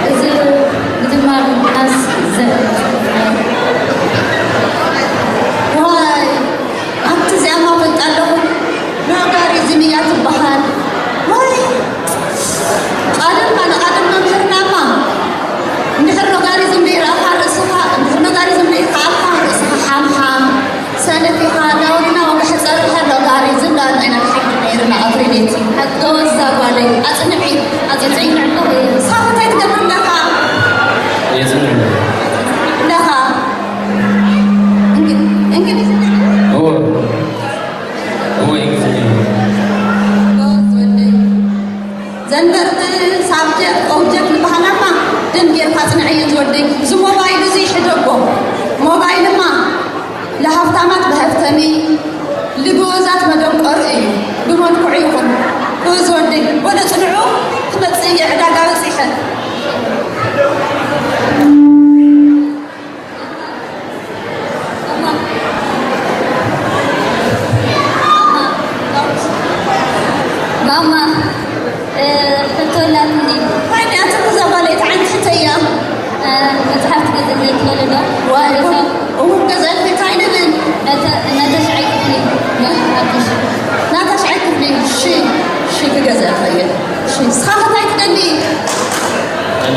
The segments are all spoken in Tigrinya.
እዚ ምድማር ምቕናስ ዘ-፣ ዋይ፣ ኣብቲ እዚኣማ ፈልጣ ኣለኹ። ሎጋሪዝም እያ ትበሃል። ዋይ፣ ቃደምካ ንቃደም መምህርናማ። እንድሕር ሎጋሪዝም ዘይረኣኻ ርእስኻ፣ እንድሕር ሎጋሪዝም ርኢኻ ኣልካ ርእስኻ ሓምሓም። ሰነፍ ኢኻ፣ ዳውንና ወግሐ ጸርሐ ሎጋሪዝም ዳርና ኢና ንሓድር ነይርና ኣብ ሪሌቲ። ጎበዝ እዛ ጓለይ፣ ኣጽንዒ፣ ኣጽንዒ። ንስኻ እንታይ ትገብር ኣለኻ? የጽንዕ ኣለኹ። ኣለኻ? እንግ-፣ እንግሊዝ እወ። እወ፣ እንግሊዝኛ። ጎበዝ ወደይ። ዘንበርብ ሳብጀክት ኦብጀክት ዝበሃላማ ደም ጌርካ ጽንዐየን ዝወደይ። እዚ ሞባይል እዚ ይሕደጎ። ሞባይልማ ለሃብታማት መሀብተሚ፣ ልግወዛት መደንቆሪ እዩ። ብመልክዑ ይኹን። እዚ ወደይ ወደ ጽንዑ ክመጽእ እየ ዕዳጋ በጺሐ። ማማ፣ እ፣ ሕቶ ኣላትኒ። እንታይ ድያ ትብሉ እዛ ጓለይቲ? ዓንዲ ሕቶ እያ። እ፣ መጽሓፍ ትገዝእ ዘይትኽእሊ ዶ? ዋይ፣ እዛ እው፣ እው፣ ገዛእቲ እንታይ ንብል? ናተ-፣ ናተሽዓይ ክፍሊ። ናተሽ-፣ ናተሽዓይ ክፍሊ። እሺ፣ እሺ፣ ክገዝእ እኽእል። እሺ፣ ንስኻ ከ እንታይ ትደሊ? እ፣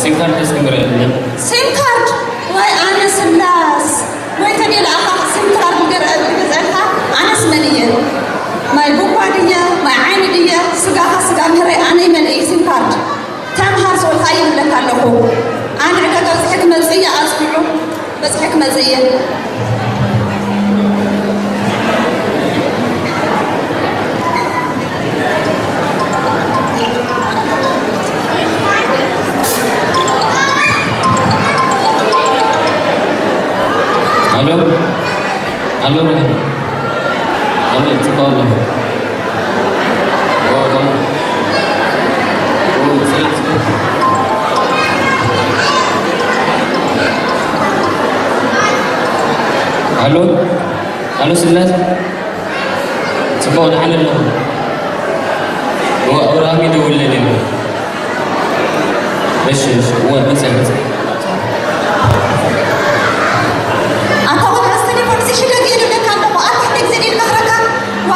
ሲም ካርድ እስኪ ምረአልና። ሲም ካርድ? ወይ ኣነ ስላስ፣ ወይ ተደልኣኻ ስም ካርድ ገር-፣ ገዝኣልካ፣ ኣነስ መን እየ? ማይ ቡባ ድየ? ማይ ዓይኒ ድየ? ስጋኻ ስጋ ምህረይ ኣነ ይመልእ ስም ካርድ። ተምሃር ዝበልካ ይብለካ ኣለኹ። ኣነ ዕዳጋ በጺሐ ክመጽእ እየ፣ ኣጽንዑ፣ በጺሐ ክመጽእ እየ። ኣሎ፣ ኣሎ፣ ራሄል። ኣሎ፣ ጽቡቕ ኣሎ። ኦ፣ ኦ፣ ጽናሕ፣ ጽናሕ። ኣሎ፣ ኣሎ፣ ስላስ። ጽቡቕ፣ ደሓን ኣለኹ። እወ፣ ኣብርሃም ይደውለኒ ኣሎ። እሺ፣ እሺ፣ እወ፣ መጸ፣ መጸ። ኣታ ቆልዓ፣ እዚ ቴሌፎን እዚ ሽደግ እየ ዝብለካ ኣለኹ። ኣታ ሕደግ፣ እዚ ድል መኽረካ። ዋ፣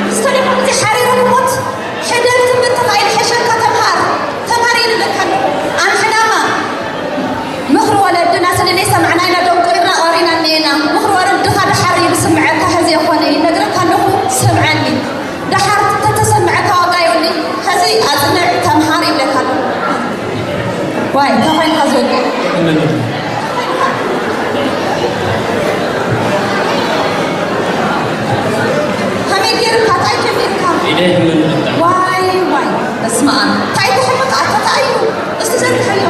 እዚ ቴሌፎን እዚ ሓሪሩ ክሞት። ሕደግ፣ ትምህርትኻ ይሕሸካ፣ ተምሃር። ተምሃር እየ ዝብለካ ኣለኹ። ኣንሕናማ ምኽሪ ወለድና ስለ ዘይሰማዕና ኢና ደንቁርና ቀሪና እኒኤና። ምኽሪ ወለድኻ ደሓር እዩ ዝስምዐካ፣ ሕዚ ኣይኮነ ይነግረካ ኣለኹ፣ ስምዐኒ። ደሓር ተተሰምዐካ ዋጋ የብሉን። ሕዚ ኣጽንዕ፣ ተምሃር ይብለካ ኣለኹ። ዋይ፣ እንታይ ኮይንካ ዝወድእ? ከመይ ገይርካ? እንታይ ጀሚርካ? ኢደይ ሕመኒ ብጣዕሚ። ዋይ፣ ዋይ፣ በስመ ኣብ። እንታይ ትሕምቕ ኣታ? እንታይ እዩ? እስቲ ዘርግሐዮ።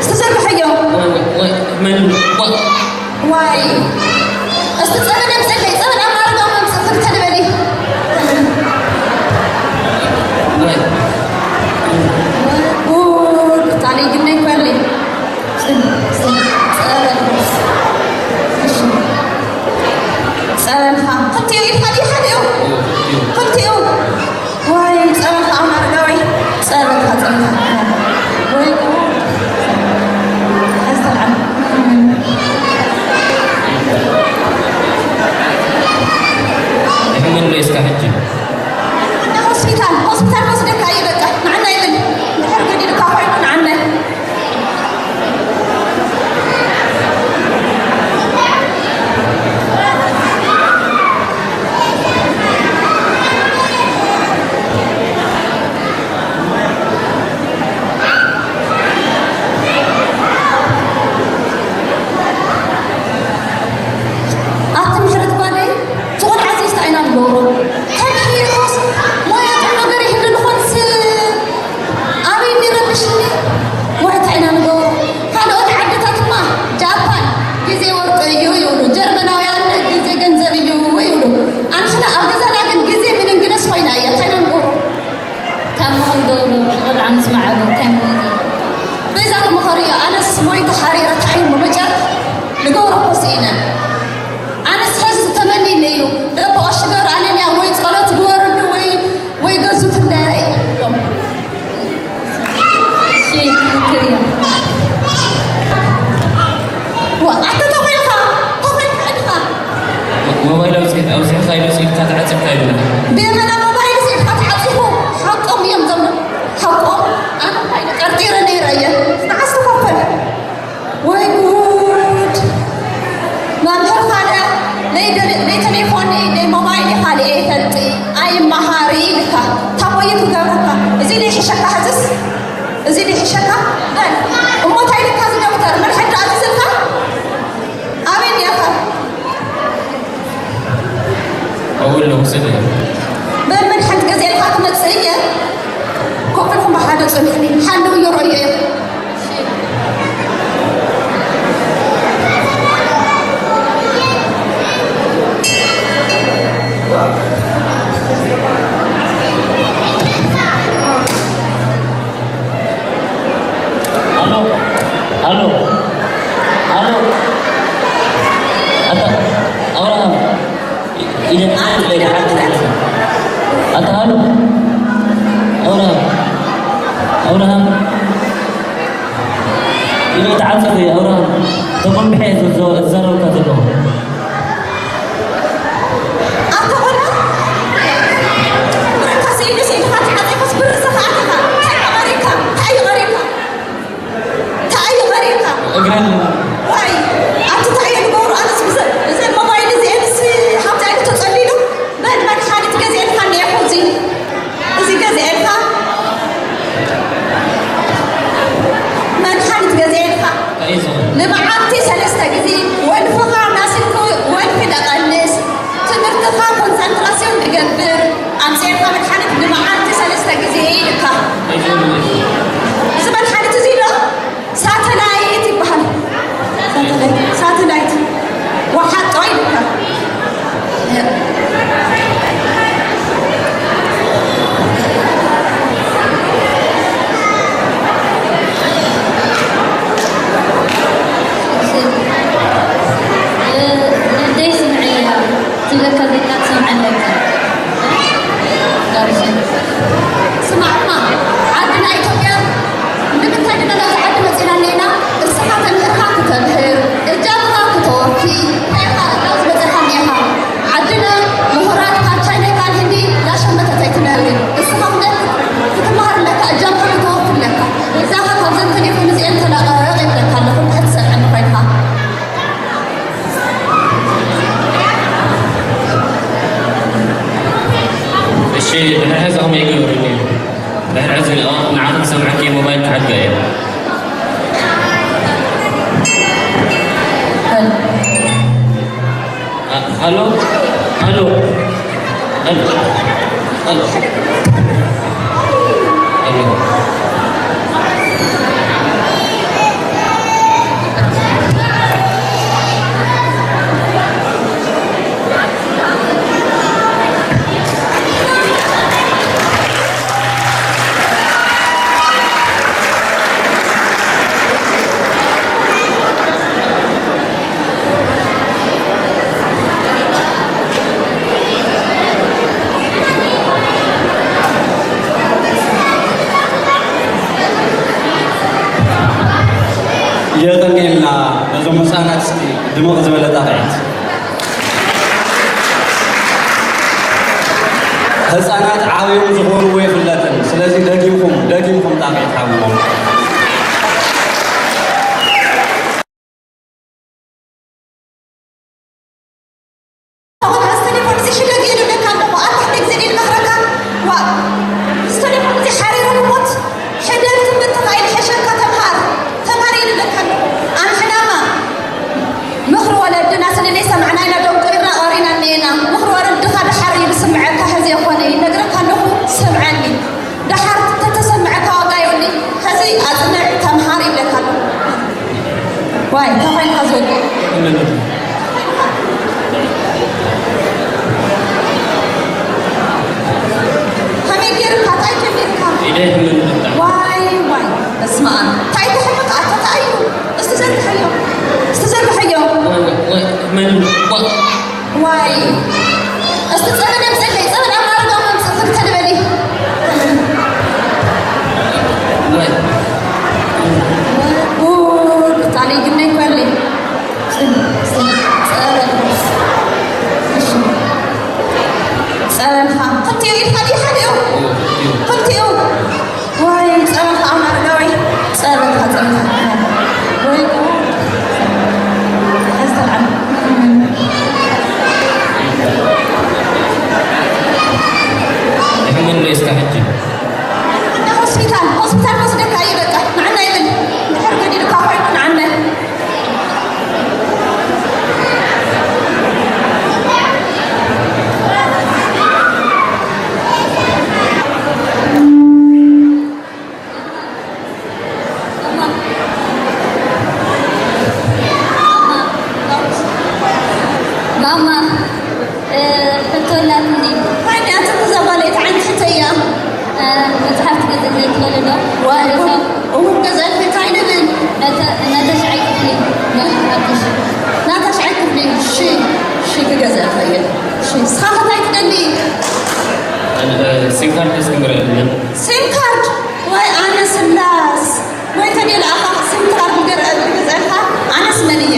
እስቲ ዘርግሐዮ። ወይ፣ ወይ፣ ወይ፣ ሕመኒ። ወይ። ዋይ። እስቲ ጸበል የምጽእለይ፣ ጸበል ኣብ ማረጋዊ መምጽእ ክልተ ንበሊ። ወይ። ጉድ፣ እታ ልጅ ግን ነይ ኮለይ። ጸበል። እሺ። ጸበልካ። ክልቲኡ ኢድካ ድዩ ሓዲኡ? ክልቲኡ። ወይ ጸበልካ ኣማርጋዊ። ጸበልካ፣ ጸበልካ። ወይ ጉድ። ኣስተብዓል። ይሕመን ዶ እስካ ሕጂ? ሆስፒታል፣ ሆስፒታል ወስደካ እዩ በቃ። ንዓና ይብል። እንድሕር ገዲድካ ኮይኑ ንዓና። ኣቲ ምሕረት ጓለይ፣ እቲ ቆልዓ እዚ እንታይ ኢና ንገብሮ? ተምሂሩስ ሞያ ጥዑም ነገር ይህሉ ንኾንስ ኣበይ ይረብሽኒ? ወይ እንታይ ኢና ንገብሮ? ካልኦት ዓድታትማ ጃፓን ግዜ ወርቂ እዩ ይብሉ፣ ጀርመናውያን ግዜ ገንዘብ እዩ ይብሉ። ኣንሕና ኣብ ገዛና ግን ግዜ ምንግነስ ኮይና እያ። እንታይ ኢና ንገብሮ? ካብ ምኽሪ ዶ ንቖልዓ ምስ መዓበ እንታይ ምኽሪ? በዛ ክምኸር እያ። ኣነስ ሞይተ ሓሪረ እንታይ እሞ መጨረሻ ንገብሮ እኮ ስኢነ። ኣነስ ሕዚ ዝተመንይኒ እዩ። ደቦ ቀሺ ገብረኣለም እያ ወይ ጸሎት ግበርሉ ወይ፣ ወይ ገዙ ትንዳረ እያ። ኣውፂእካ ኢሉ ስኢልካ ተዓፂብካ ይብላ። ብየመና ሞባይል ስኢልካ ተዓፂኹ። ሓቆም እዮም ዞም ሓቆም። ኣነ እንታይ ጠርጢረ ነይረ እየ። ንዓስ ተኸፈል። ወይ ጉድ። መምህር ካልእ ናይ ደል- ናይ ቴሌፎን ናይ ሞባይል ካልእ ይፈልጢ ኣይመሃሪ ኢልካ። ታቦይ ክገብረካ። እዚ ናይ ሕሸካ ሕዝስ እዚ ናይ ሕሸካ በል። እሞ እንታይ ኢልካ እዚ ዶክተር? መድሓኒ ኣዝዝልካ? ኣበይ እኒኣኻ? ኣብኡ ኣለኹ፣ ስለ በል መድሓኒት ገዚኤልካ ክመጽእ እየ። ኮፍ ኢልኩም ብሓደ ጽንሑኒ። ሓንደው እየ ርእዮ እየ። ኣሎ፣ ኣሎ፣ ኣሎ። ኣታ ኣብርሃም፣ ኢለ ተዓልኩ፣ ኢለ ተዓልኩ። ኣታ ኣሎ፣ ኣብርሃም፣ ኣብርሃም። ኢለ ተዓልኩ፣ ኣብርሃም። ተጎንብሐ እየ ዝዘ-፣ ዝዛረበካ ዘለኹ። ኣታ ቆልዓ፣ ብረካ ስኢሉ ስኢልካ ተዓፂኹስ ብር ዝኸኣልካ። እንታይ እዩ ቀሪብካ? እንታይ እዩ ቀሪብካ? እንታይ እዩ ቀሪብካ? እግረን ዋይ፣ ኣቲ እንታይ እየ ዝገብሮ? ኣነስ ብዘ-፣ እዘን ሞባይል እዚአንስ ሓብቲ ኣይነት ተጸሊሉ። በል መድሓኒት ገዚኤልካ እኒኤኹ። እዚ፣ እዚ ገዚኤልካ። መድሓኒት ገዚኤልካ። እንታይ እዩ ዝኸውን? ንመዓልቲ ሰለስተ ግዜ ወልፍኻ እናስልኩ ወልፊ ደቐንስ። ትምህርትኻ ኮንሰንትራሲዮን ዝገብር ኣምፂእካ መድሓኒት ንመዓልቲ ሰለስተ ግዜ ኢልካ። እዚ መድሓኒት እዚ ዶ ሳተላይት ይበሃል። ሳተላይት፣ ሳተላይት ወሓጦ ይልካ። ደይ ስምዐያ ትብለካ ዘላ ትሰምዓ ኣለካ። ስማዕማ ዓድና ኢትዮጵያ ንምንታይ ድና ናብዚ ዓዲ መፂና እኒና? እስኻ ተምህርካ ክተምህር፣ እጃምኻ ክተወፊ፣ እንታይ ኢኻ ናብዚ መፂኻ እኒኻ? ዓድና ምሁራት ካብ ቻይና ካብ ህንዲ ላሸመተት ኣይትነብር። እስኻ ክነት ክትመሃር ኣለካ፣ እጃምካ ክተወፊ ኣለካ። እዛኻ ካብዘን ቴሌፎን እዚአን ተላቐቕ ይብለካ ኣለኹ፣ እንድሕር ትሰምዐኒ ኮይንካ። እሺ፣ ድሕሪ ሕዚ ከመይ ይገብረኒ? ድሕሪ ሕዚ፣ ኦ፣ ንዓኺ ክሰምዐኪ ሞባይል ክሓድጋ እየ። አ-፣ ኣሎ? ኣሎ? ኣሎ? ኣሎ? ኣሎ? የቐንየልና ነዞም ህፃናት እስኪ ድምቕ ዝበለ ጣቕዒት። ህፃናት ዓብዮም ዝኾንዎ ይፍለጥን። ስለዚ ደጊምኩም፣ ደጊምኩም ጣቕዒት ሃብዎም። ኣሁን ስተሌፎን እዚ ሕደግ እየ ዝብለካ ኣለኹ። ኣታ ሕደግ ዘይ ኢል መኽረካ። ዋ፣ ስተሌፎን እዚ ሓሪሩ ክሞት። ሕደግ ትምህርትኻ እዩ ዝሕሸካ። ተምሃር፣ ተምሃር እየ ዝብለካ ኣለኹ። ኣንሕናማ ምኽሪ ወለድና ስለ ዘይሰማዕና ኢና ደንቆርና ቀሪና እኒኤና። ምኽሪ ወለድኻ ደሓር እዩ ዝስምዐካ። ሕዚ የኾነ ይነግረካ ኣለኹ፣ ስምዐኒ። ደሓር ተተሰምዐካ ዋጋ የብሉን። ሕዚ ኣጽንዕ፣ ተምሃር ይብለካ ኣለኹ። ዋይ፣ እንታይ ኮይንካ ዘሎ? ከመይ ጌርካ? እንታይ ጀሚርካ? ኢደይ ሕምም ብጣዕሚ። ዋይ፣ ዋይ፣ በስመ ኣብ። እንታይ ተሕምቅ? ኣታ እንታይ እዩ? እስቲ ዘርግሐዮ። እስቲ ዘርግሐዮ። ዋይ፣ ዋይ፣ ዋይ፣ መን? ዋ-፣ ዋይ። እስቲ ጸበል ኣምጽእለይ፣ ጸበል ኣብ ማረጋ መምጽእ ክልተ ንበሊ። ዋይ። ጉድ፣ እታ ልጅ ግን ነይ እኮ ያለኝ። ጸበል። እሺ። እሺ፣ ክገዝእ እኽእል። እሺ፣ ንስኻ ከ እንታይ ትደሊ? ኣነ፣ እ፣ ሲም ካርድ እስኪ ምረአልና። ሲም ካርድ? ወይ ኣነ ስላስ፣ ወይ ተደልየ ኣኻ ሲም ካርድ ገር-፣ ክገዝኣልካ? ኣነስ መን እየ?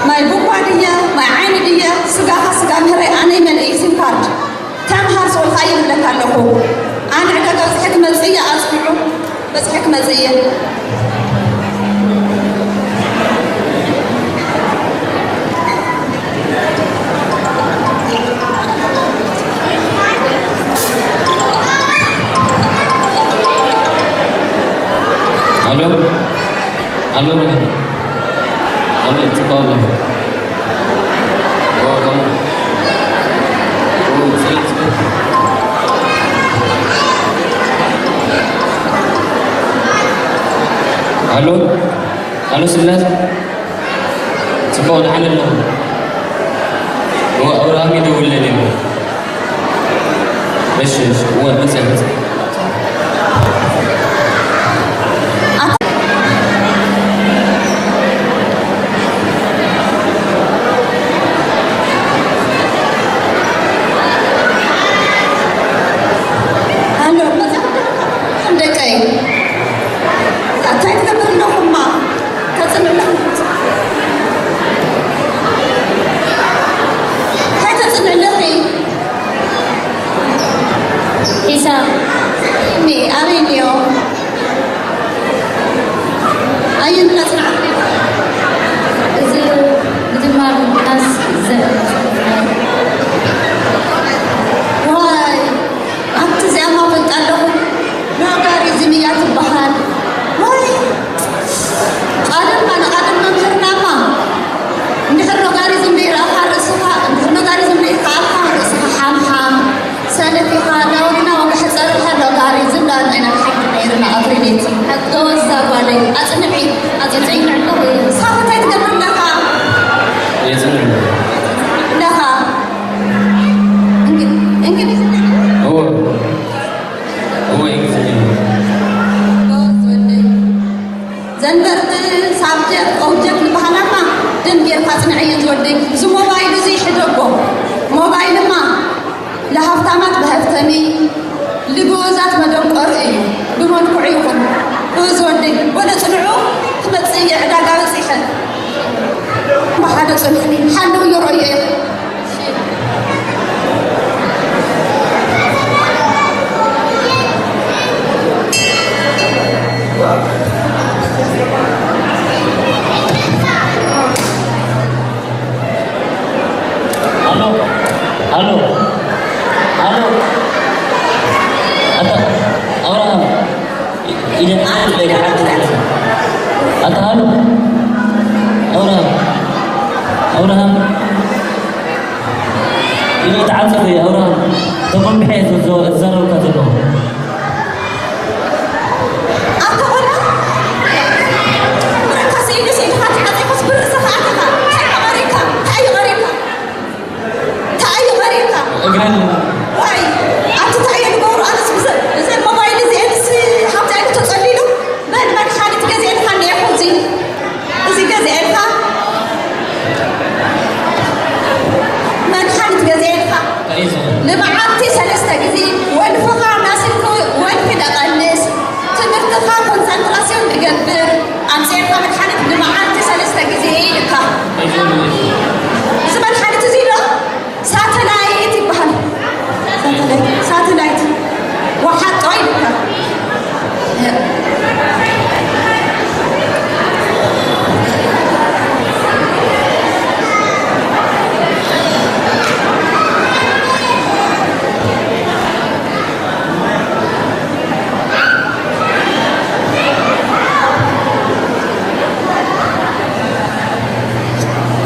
ማይ ቡባ ድየ? ማይ ዓይኒ ድየ? ስጋኻ ስጋ ምህረይ፣ ኣነ ይመን እየ ሲም ካርድ? ተምሃር ዝበልካዮ ይብለካ ኣለኹ። ኣነ ዕዳጋ በፅሐ ክመፅእ እየ፣ ኣፅንዑ። በፅሐ ክመፅእ እየ። ኣሎ፣ ኣሎ፣ ኣሎ፣ ጽቡቕ ኣሎ። ኣሎ፣ ኣሎ፣ ስላስ። ጽቡቕ፣ ደሓን ኣለኹ። እወ፣ ኣብርሃም ይደውልለይ ነይሩ። እሺ፣ እሺ፣ እወ፣ መጽእ፣ መጽእ። ኣሎ፣ መጽእ፣ ደቀይ። እንታይ ትገብር ኣለኹማ? ተጽንዕለኺ። እንታይ ተጽንዕለኺ? ሒሳብ። እኒ ኣበይ እኒኦ? ኣየን እናጽናዕኺ? እዚ ምድማር ምቕናስ ዘ-፣ ዋይ፣ ኣብቲ እዚኣማ ፈልጣ ኣለኹ። ሎጋሪዝም እያ ትበሃል። ወይ፣ ቃደምና ንቃደም መምህርናማ። እንድሕር ሎጋሪዝም ዘይረኣኻ ርእስኻ፣ እንድሕር ሎጋሪዝም ዘይከኣልካ ርእስኻ ሓምሓም። ሰነፍ ኢኻ፣ ዳውሪና ወግሐ ጸርሐ ሎጋሪዝም ዳርና ኢና ንሓድር ነይርና ኣብ ሪሌቲ። ጎበዝ እዛ ጓለይ፣ ኣጽንዒ፣ ኣጽንዒ። ንስኻ እንታይ ትገብር ኣለኻ? የጽንዕ። ኣለኻ። እንግ-፣ እንግሊዝኛ? እወ። እወ፣ እንግሊዝኛ። ጎበዝ ወደይ። ዘንበርብ ሳብጀክት ኦብጀክት ዝበሃላማ ደም ጌርካ ጽንዐየን ዝወደይ። እዚ ሞባይል እዚ ሕደጎ። ሞባይልማ ለሃብታማት መሀብተሚ፣ ልግወዛት መደንቆሪ እዩ። ብመልክዑ ይኹን። ጎበዝ ወደይ። ወደ ጽንዑ ክመጽእ እየ፣ ዕዳጋ በጺሐ። ብሓደ ጽንሑኒ። ሓንደው ይረእዮ እየ። ኣሎ፣ ኣሎ፣ ኣሎ። ኣታ ኣብርሃም፣ ኢለ፣ ኢለ፣ ኣታ ኣሎ። ኣብርሃም፣ ኣብርሃም። ኢሉ ተዓጸፈ፣ ኣብርሃም፣ ተጎንብሐ እየ ዝዘ-፣ ዝዛረበካ ዘለኹ። ኣታ ቆልዓ፣ ብረካ ስኢሉ ስኢልካ ተዓጺፉስ ብር ዝኸኣልካ፣ እንታይ እዩ ቀሪብካ? እንታይ እዩ ቀሪብካ? እንታይ እዩ ቀሪብካ? እግረን። ዋይ፣ ኣቲ እንታይ እየ ዝገብሮ? ኣነስ ብዘ-፣ እዘን ሞባይል እዚአንስ ሃብቲ ኣይነት ተጸሊሉ፣ መን መድሓኒት ገዚኤልካ እኒኤኹ እዚ? እዚ ገዚኤልካ፣ መድሓኒት ገዚኤልካ፣ እንታይ እዩ ዝብል? ንመዓልቲ ሰለስተ ግዜ ወልፍኻ እናስልኩ ወልፊ ደቐንስ፣ ትምህርትኻ ኮንሰንትራሲዮን ዝገብር ኣምፂኤልካ መድሓኒት ንመዓልቲ ሰለስተ ግዜ ኢልካ። እንታይ እዩ ዝብል? እዚ መድሓኒት እዚ ዶ ሳተላይት ይበሃል። ሳተላይት፣ ሳተላይት ወሓጦ ይበሃል።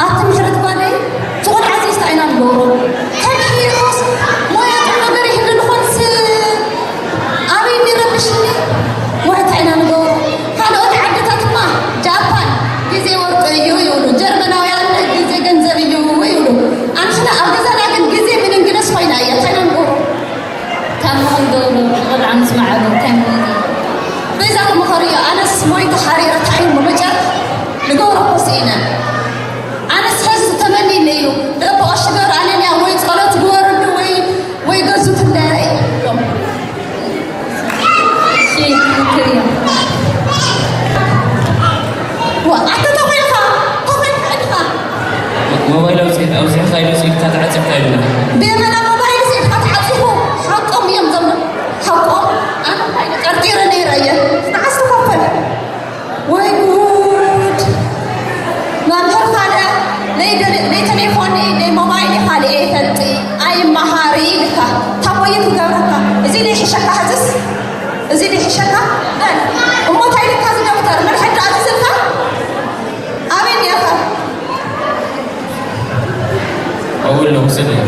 ኣቲ ምሕረት ጓለይ፣ እቲ ቆልዓ እዚ እንታይ ኢና ንገብሮ? ተምሂሩስ ሞያ ቁም ነገር ይህሉ ንኾንስ ኣበይ እንዲ ረብሽኒ? ወይ እንታይ ኢና ንገብሮ? ካልኦት ዓድታትማ ጃፓን ግዜ ወርቂ እዩ ይብሉ፣ ጀርመናውያን ግዜ ገንዘብ እዩ ይብሉ። ኣንሕና ኣብ ገዛና ግን ግዜ ምንንግነስ ኮይና እያ። እንታይ ኢና ንገብሮ? ካብ ንኽንገብሮ ንቆልዓ ምስ ማዕበሉ እንታይ ምንንግነስ? በይዛኹም ምኸርዮ፣ ኣነስ ሞይተ ሓሪረ እንታይ እሞ መጨረሻ ንገብሮ እኮ ስኢነ። ኣነስ ሕዚ ተመኒኒ እዩ። ደቦ ዋ ኣታ ተኾይልካ ተኾይልካ ኢኻ። ሞባይል ኣውፂእካ ኢሉ ስኢልካ ተዓፂብካ ኢሉና። ብየመና ሞባይል ስኢልካ ተዓፂፉ። ሓቆም እዮም ዘም ሓቆም። ኣነ እንታይ ጠርጢረ ነይረ እየ። ንዓስ ትኸፈል። ወይ ጉድ። መምህር ካልእ ነይ ቴሌፎኒ ነይ ሞባይል ካልእ እየ ፈልጢ ኣይመሃሪ ኢልካ። ታቦየ ክገብረካ። እዚ ነይ ሕሸካ ሕዝስ እዚ ድሕሸካ በል እሞ እንታይ ኢልካ እዚ ዶክተር መድሕን ዶ ኣዚዝልካ? ኣበይ እኒኣኻ? ኣወል ነው ውሰደኝ።